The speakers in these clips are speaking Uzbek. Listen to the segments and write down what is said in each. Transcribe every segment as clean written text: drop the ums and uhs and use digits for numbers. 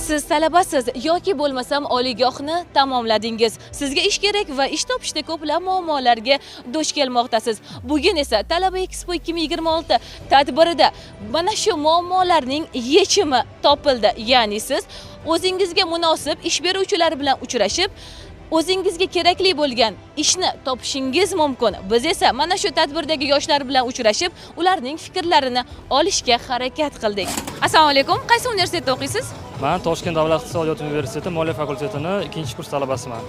Siz talabasiz yoki bo'lmasam oliygohni tamomladingiz. Sizga ish kerak va ish topishda ko'plab muammolarga duch kelmoqdasiz. Bugun esa Talaba Expo 2026 tadbirida mana shu muammolarning yechimi topildi. Ya'ni siz o'zingizga munosib ish beruvchilar bilan uchrashib, o'zingizga kerakli bo'lgan ishni topishingiz mumkin. Biz esa mana shu tadbirdagi yoshlar bilan uchrashib, ularning fikrlarini olishga harakat qildik. Assalomu alaykum. Qaysi universitetda o'qiysiz? Man Toshkent davlat iqtisodiyot universiteti moliya fakultetini ikkinchi kurs talabasiman.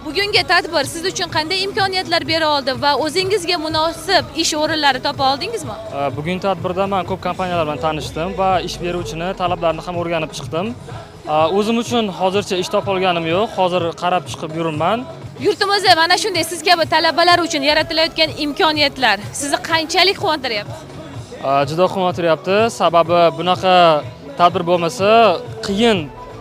Bugungi tadbir siz uchun qanday imkoniyatlar bera oldi va o'zingizga munosib ish o'rinlari topa oldingizmi? Bugungi tadbirda man ko'p kompaniyalar bilan tanishdim va ish beruvchini talablarini ham o'rganib chiqdim. O'zim uchun hozircha ish topa olganim yo'q. Hozir qarab chiqib yuribman. Yurtimizda mana shunday siz kabi talabalar uchun yaratilayotgan imkoniyatlar sizni qanchalik quvontiryapti? Juda quvontiryapti. Sababi bunaqa tadbir bo'lmasa qiyin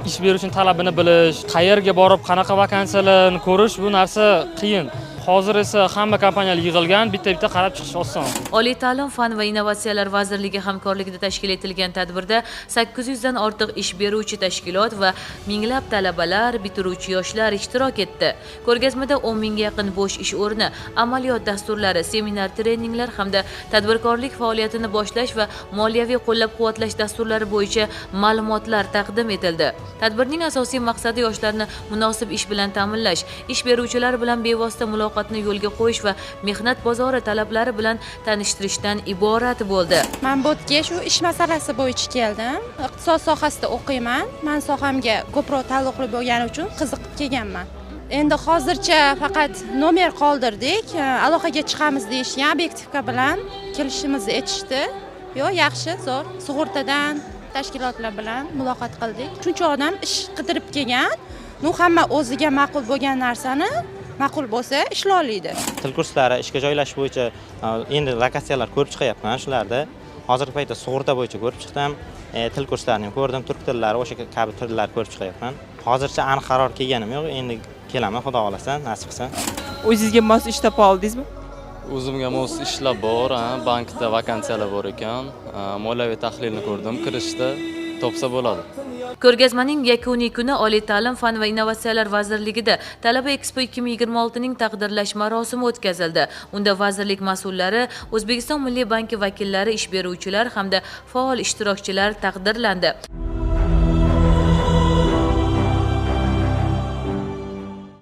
ish beruvchini talabini bilish, qayerga borib qanaqa vakansiyalarni ko'rish, bu narsa qiyin. Hozir esa hamma kompaniyalar yig'ilgan, bitta-bitta qarab chiqish oson. Oliy ta'lim, fan va innovatsiyalar vazirligi hamkorligida tashkil etilgan tadbirda 800 dan ortiq ish beruvchi tashkilot va minglab talabalar, bitiruvchi yoshlar ishtirok etdi. Ko'rgazmada 10 mingga yaqin bo'sh ish o'rni, amaliyot dasturlari, seminar treninglar hamda tadbirkorlik faoliyatini boshlash va moliyaviy qo'llab-quvvatlash dasturlari bo'yicha ma'lumotlar taqdim etildi. Tadbirning asosiy maqsadi yoshlarni munosib ish bilan ta'minlash, ish beruvchilar bilan bevosita muloqotni yo'lga qo'yish va mehnat bozori talablari bilan tanishtirishdan iborat bo'ldi. Man bu yerga shu ish masalasi bo'yicha keldim. Iqtisod sohasida o'qiyman. Man sohamga ko'proq taalluqli bo'lgani uchun qiziqib kelganman. Endi hozircha faqat nomer qoldirdik. Aloqaga chiqamiz deyishgan, obyektivka bilan kelishimizni aytishdi. Yo'q, yaxshi, zo'r. Sug'urtadan tashkilotlar bilan muloqot qildik. Shuncha odam ish qidirib kelgan. Nu hamma o'ziga ma'qul bo'lgan narsani ma'qul bo'lsa ishloliydi. Til kurslari, ishga joylashish bo'yicha endi lokatsiyalar ko'rib chiqyapman shularda. Hozirgi paytda sug'urta bo'yicha ko'rib chiqdim. Til kurslarini ham ko'rdim, turk tillari, o'sha kabi tillar ko'rib chiqyapman. Hozircha aniq qaror kelganim yo'q, endi kelaman, xudo xohlasa, nasib qilsa. O'zingizga mos ish topa oldingizmi? O'zimga mos ishlar bor, ha, bankda vakansiyalar bor ekan. Moliyaviy tahlilni ko'rdim, kirishda topsa bo'ladi. Ko'rgazmaning yakuniy kuni Oliy ta'lim, fan va innovatsiyalar vazirligida Talaba Expo 2026 ning taqdirlash marosimi o'tkazildi. Unda vazirlik mas'ullari, O'zbekiston Milliy banki vakillari, ish beruvchilar hamda faol ishtirokchilar taqdirlandi.